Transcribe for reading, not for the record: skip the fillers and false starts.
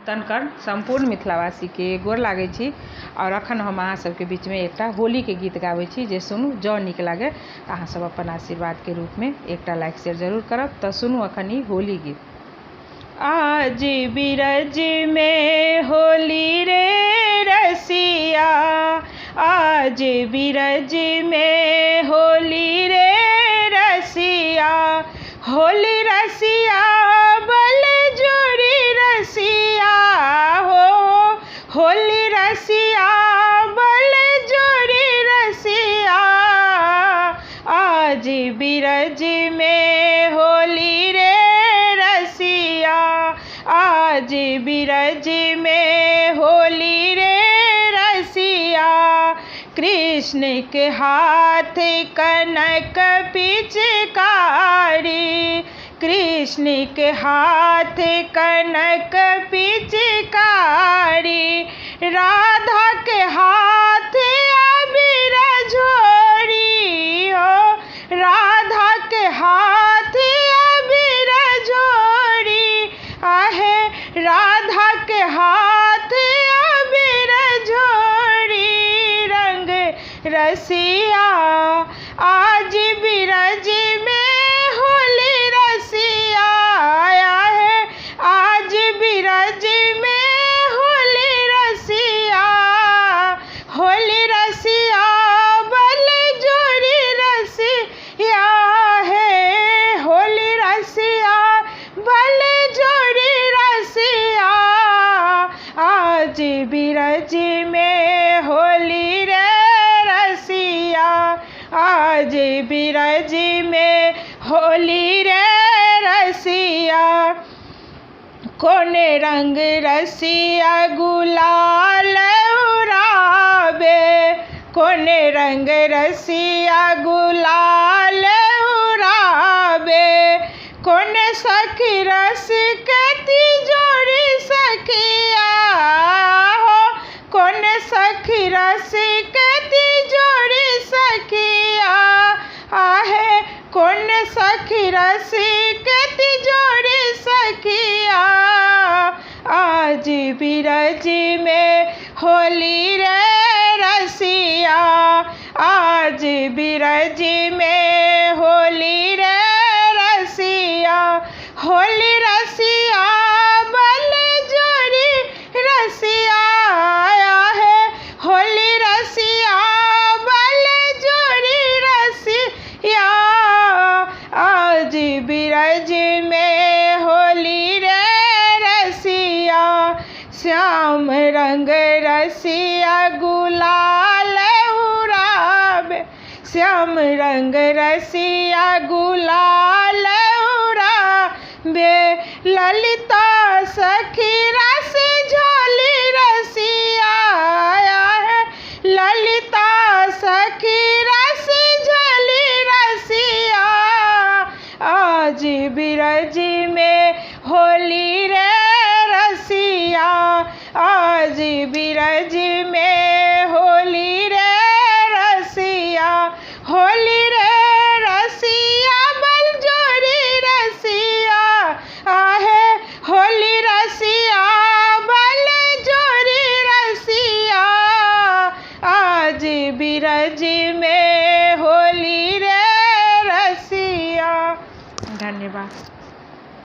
तनकर सम्पूर्ण मिथिलावासीके गोर लागै छी। आओर अखन हम अहाँ सबके बीचमे एकटा होलीके गीत गाबै छी, जे सुनू, जँ नीक लागै तऽ अहाँ सब अपन आशीर्वादके रूपमे एकटा लाइक शेयर जरूर करब। तऽ सुनू अखन ई होली गीत। आज बिरज में होली रे रसिया, आज बिरज में होली रे रसिया, होली रसिया बल जोड़ी रसिया हो, होली रसिया बल जोड़ी रसिया, आज बिरज में होली रे रसिया, आज बिरज में होली रे रसिया। कृष्ण के हाथ कनक पिचकारी, कृष्ण के हाथ कनक पिचकारी, राधा के हाथ अबीर झोरी हो, राधा के हाथ अबीर झोरी आहे, राधा के हाथ अबीर झोरी, रंग रसिया आज बिरज में होली रसिया आया है, आज बिरज में होली रसिया, होली रसिया बल जोड़ी रसिया है, होली रसिया बल जोड़ी रसिया, आज बिरज में होली रे रसिया, आज बिरज में होली रे रसिया। कोने रंग रसिया गुलाल उड़ावे, कोने रंग रसिया गुलाल उड़ावे, कोने सखी रस के तिजोरी सखिया हो, कोने सखी रस के तिजोरी सखिया आहे, कोने सखी रस के तिजोरी सखिया, आज बिरज में होली रे रसिया, आज बिरज में होली रे रसिया, होली रसिया बल जोड़ी रसिया आया है, होली रसिया बल जोड़ी रसिया, आज बिरज में होली रे रसिया। श्याम रंग रसिया गुलाल उड़ावे, श्याम रंग रसिया गुलाल उड़ावे, ललिता सखी रस